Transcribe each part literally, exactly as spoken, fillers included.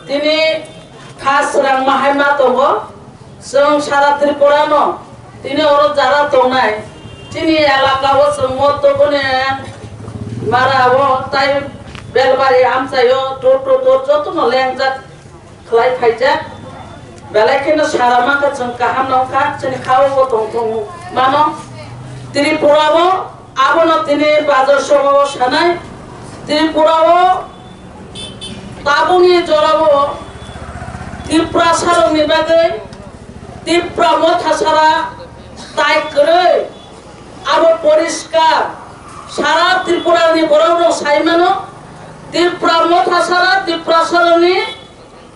Tini kha swrang ma hai ma tongo, chwng sara Tripura no tini oro jara tongnai, chini elaka o chwng motto boni mara o tai Belbari amchai o door to door joto no lengjak khlai phaijak, belai kheno sara mangkha chwng kaham nongkha, chini kha o tong tong mano Tripura o. Abono tini bazar soba o sanai, Tripura o tabukni jora o Tiprasa rokni bagwi Tipra Motha sara tai kwrwi, abo poriskar sara Tripura ni borok rok sai mano, Tipra Motha sara Tiprasa rokni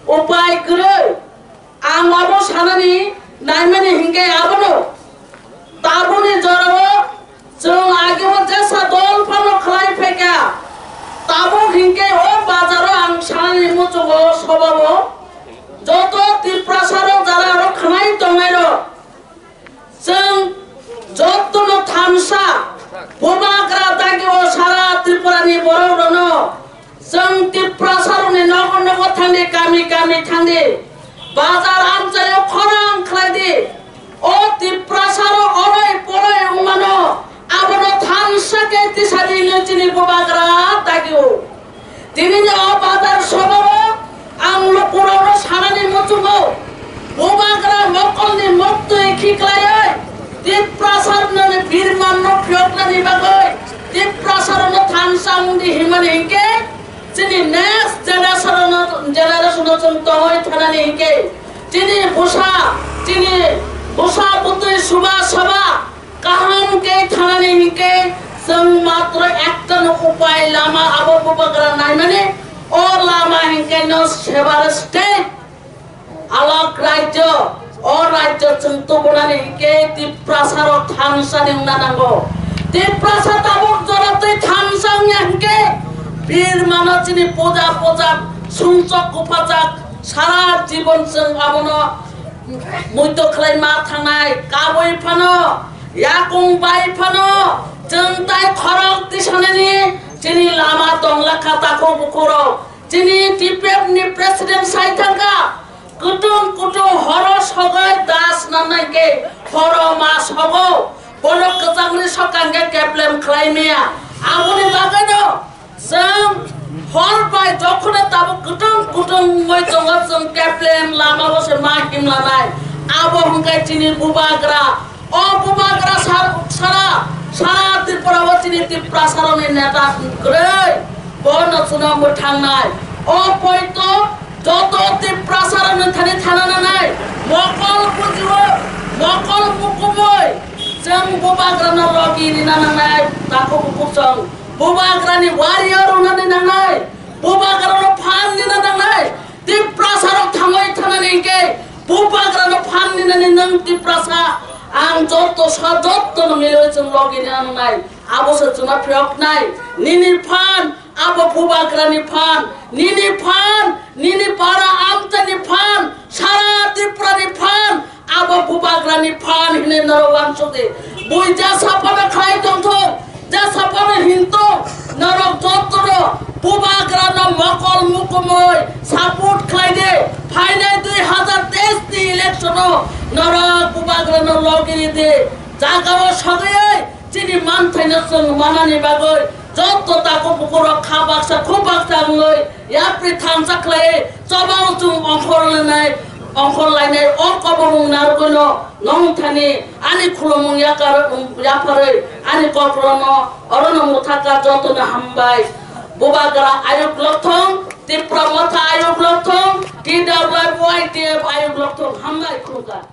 upai kwrwi. Ang abo sanani naimani hinkhe abono tabukni jorao chwng ageo jesa dol phano khlai phaikha. Tabuk hinkhe o bazaro ang sanani muchungo sobao joto Tiprasarok jara aro khwnai tongnairok. Chwng jotono thansa Bubagra dagi o sara Tripura ni borok rokno chwng Tiprasa rokni nogo nogo thangdi, kami kami thangdi, bazar amchaio khorang khlaidi. O Tiprasa rok oroi poroi wngmano abono thansa khe tisadi hwnwi chini Bubagra dagi o. Tini ni o bazar sobao ang lukurokno sanani muchungo, Bubagra mokolni moktwi khiklaiwi Tiprasarokni birmanno phiyoknani bagwi Tiprasarokno thansa wngdi himani hinkhe chini next generation-no, generation-no chwng tongwi thanani hinkhe chini bwsa, chini bwsa bwtwi suba saba kaham khe thanani hinkhe chwng matro ekta no upai lama abo Bubagra naimani, o lama hinkhe no separate state, alak rajyo, o rajyo chwng tubunani hinkhe Tiprasa rok thansani wngna nango. Tiprasa tabuk jora twi thansa wngya hinkhe birmano chini puja puja sumsok kuphajak sara jibon chwng abono muitu khlai ma thangnai, kabui phano, yakung bai phano, chwng tai khorok tisanani chini lama tongla kha takhuk bukhurok. Chini T P F ni president sai thangkha, kutung kutung horo sogoi das nanai khe horo ma sogo, bono kwchangni sokang khe keplem khlai maya. Aboni bagwi no Chwng hor bai jokhone tabuk kutung kutung wngwi tongo, chwng keplem lama o se ma himlanai. Abo hwnkhe chini Bubagra. O Bubagra sar-, sara, sara Tripura o chini Tiprasa rokni neta kwrwi. Bono chwngno mwthangnai. O poito joto Tiprasa rokni thani thana nanai. Mokol bujio, mokol mukumui. Chwng Bubagra no logi rina nangnai. Takhuk bukhuk chwng. Bubagrani warrior rwnani nangnai, Bubagrano phan nina nangnai, Tiprasarok thangwi thanani hinkhe Bubagrano phan ninani nwng Tiprasa, ang joto sa jotono milwi chwng logi nina nangnai, abo se chwngno phiyoknai, nini phan, abo Bubagrani phan, nini phan, nini para amchaini phan, sara Tripurani phan, Abo Bubagrani phan hinwi norok uansukdi. Bui jesa phano khlai tongthok, jesa phano hinthok, norok jotono Bubagrano mokol mukumui support khlaidi. Phainai dui hazar teis ni election o norok Bubagrano logi ridi. Jagao sogwi Chini manthaino chwng manani bagwi joto takhuk bukhurok kha baksa khub baksa wngwi yapri thansa khlaiwi chobao chwng ongkhor lainai, ongkhor lainai o kobomung narwgwino nwng thani ani khulumung yakar, yapharwi ani kokrokno orono mwthaka jotono hambai. Bubagra ayuk lokthong, Tipra Motha ayuk lokthong, T W Y T F ayuk lokthong, hambai khulumkha.